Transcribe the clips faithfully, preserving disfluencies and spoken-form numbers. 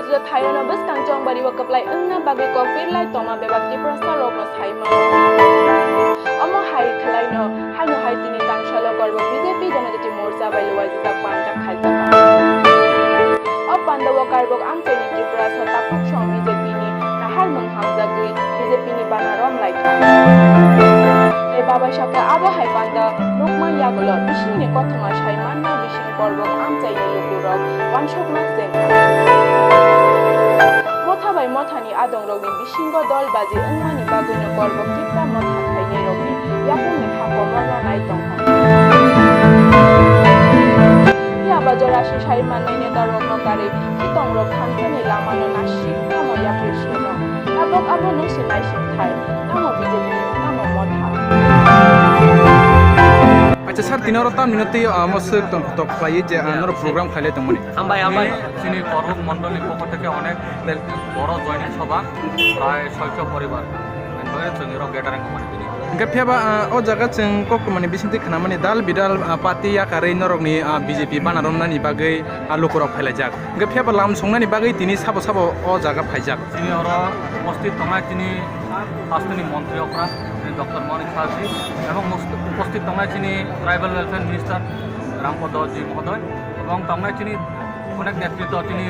Thairano bwskang chongbari o kwplai wngna bagwi kok birlai tongma bebak Tiprasa rokno sai mano. Omo hai khwlaino haino hai tini tangsalo Korbok B J P Janajati Morcha bai luaijak panjak khaijak. O pandao Korbok amchaini Tiprasa takhuk song B J P ni nahar mung hamjagwi B J P ni bana rom lai kha. Tei babai sakha abo hai panda nukma yagulo bisingni kothoma sai manna bising Korbok amchaini lukurok wansukma chengkha. Motha bai mothani adongrokni bisingo dol baji wngmani bagwino Korbok Tipra motha khainairokni yakungni ha komorno nai tongkha. Phiya ba jorasi sai mannai netarokno karwi khitongrok thangsani lamano nasing tamo yapri sino. Tabok abono se naising thai, tamo B J P, tamo motha. Acha sir, tini oro tamni no tei, ah, mo swk tong tok khlai je, ah, norok program khailai tongmani. Hambai, hambai. Chini Korbok mondolni pokho theke onek boro joining sabha, prai soisho poribar. Ani bagwi chwng oro gathering khamani tini. Hingke phiya ba, ah, o jaga chwng koktwmani bisingtwi khnamani dal bidal, ah, party yakarwi norokni, ah, B J P bana romnani bagwi, ah, lukurok phailaijak. Hingke phiya ba lam songnani bagwi tini sabo sabo o jaga phaijak. Chini oro upasthit tongnai chini hasteni montri okra, chini Doctor Manik Saha ji, ebong mus-, upasthit tongnai chini Tribal Welfare Minister Rampada ji mohodoy, ebong tongnai chini onek netritwo chini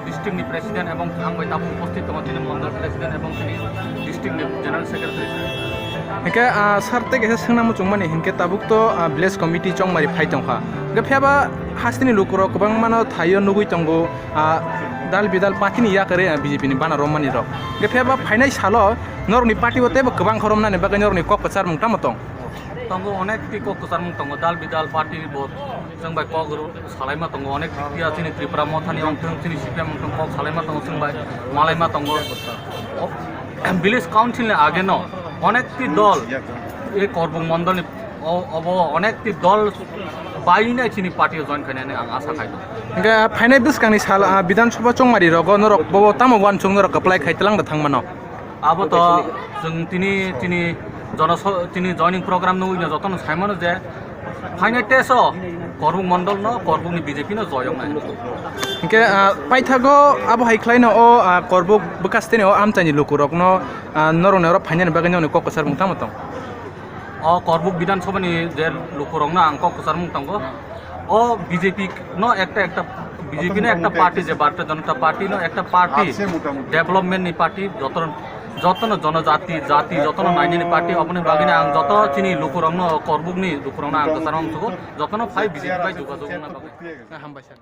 district ni president ebong ang bai tabuk upasthit tongo chini mondol president ebong chini district ni general secretary. Hingke, ah, sir tei kaisa swngna muchungmani hingke tabuk to, ah, village committee chongmari phai tongkha. Hingke phiya ba hasteni lukurok kwbangmano thaio nugui tongo. Ah, dal bidal party ni yakarwi, ah, B J P ni bana romani rok. Hingke phiya ba phainai salo norokni party o teibo kwbang khoromnani bagwi norokni kok kwcharmung tamo tong? Tongo, onek ti kok kwcharmung tongo, dal bidal party bo chwng bai kok ro-, salaima tongo, onek ti ya chini Tripura mothani wngthung, chini C P M wngthung, kok salaima tongo, chwng bai malaima tongo. O, village council ni age no onek ti dol, e Korbok mondol ni O, obo onek ti dol bainai chini party o join khainani ang asa khai tongo. Hingke phainai bwskangni sal, ah, Bidhan Sabha chongmari rogo norok bobo tamo uansuk norok kwplai khai twlang da thangmano? Abo to chwng tini, tini jono so-, tini joining program nugwi no jotono saimano je phainai teso Korbok mondol no, Korbok ni B J P no joyong nai. Hingke, ah, paithago abo hai khlaino o, ah, Korbok bwkha steni o amchaini lukurokno, ah, norokni oro phainani bagwi noni kok kwchar mung tamo tong? O Korbok Bidhan Sabha ni je lukurokno ang kok kwcharmung tongo. O B J P no ekta, ekta B J P no ekta party je Bharatiya Janata Party no ekta party, development ni party, joto, jotono jonojati, jati, jotono nainani party, oboni bagwi ang joto chini lukurokno, Korbok ni lukurokno ang kwcharmung sugo, jotono phai B J P bai jogajog wngna bagwi. Hambai sir.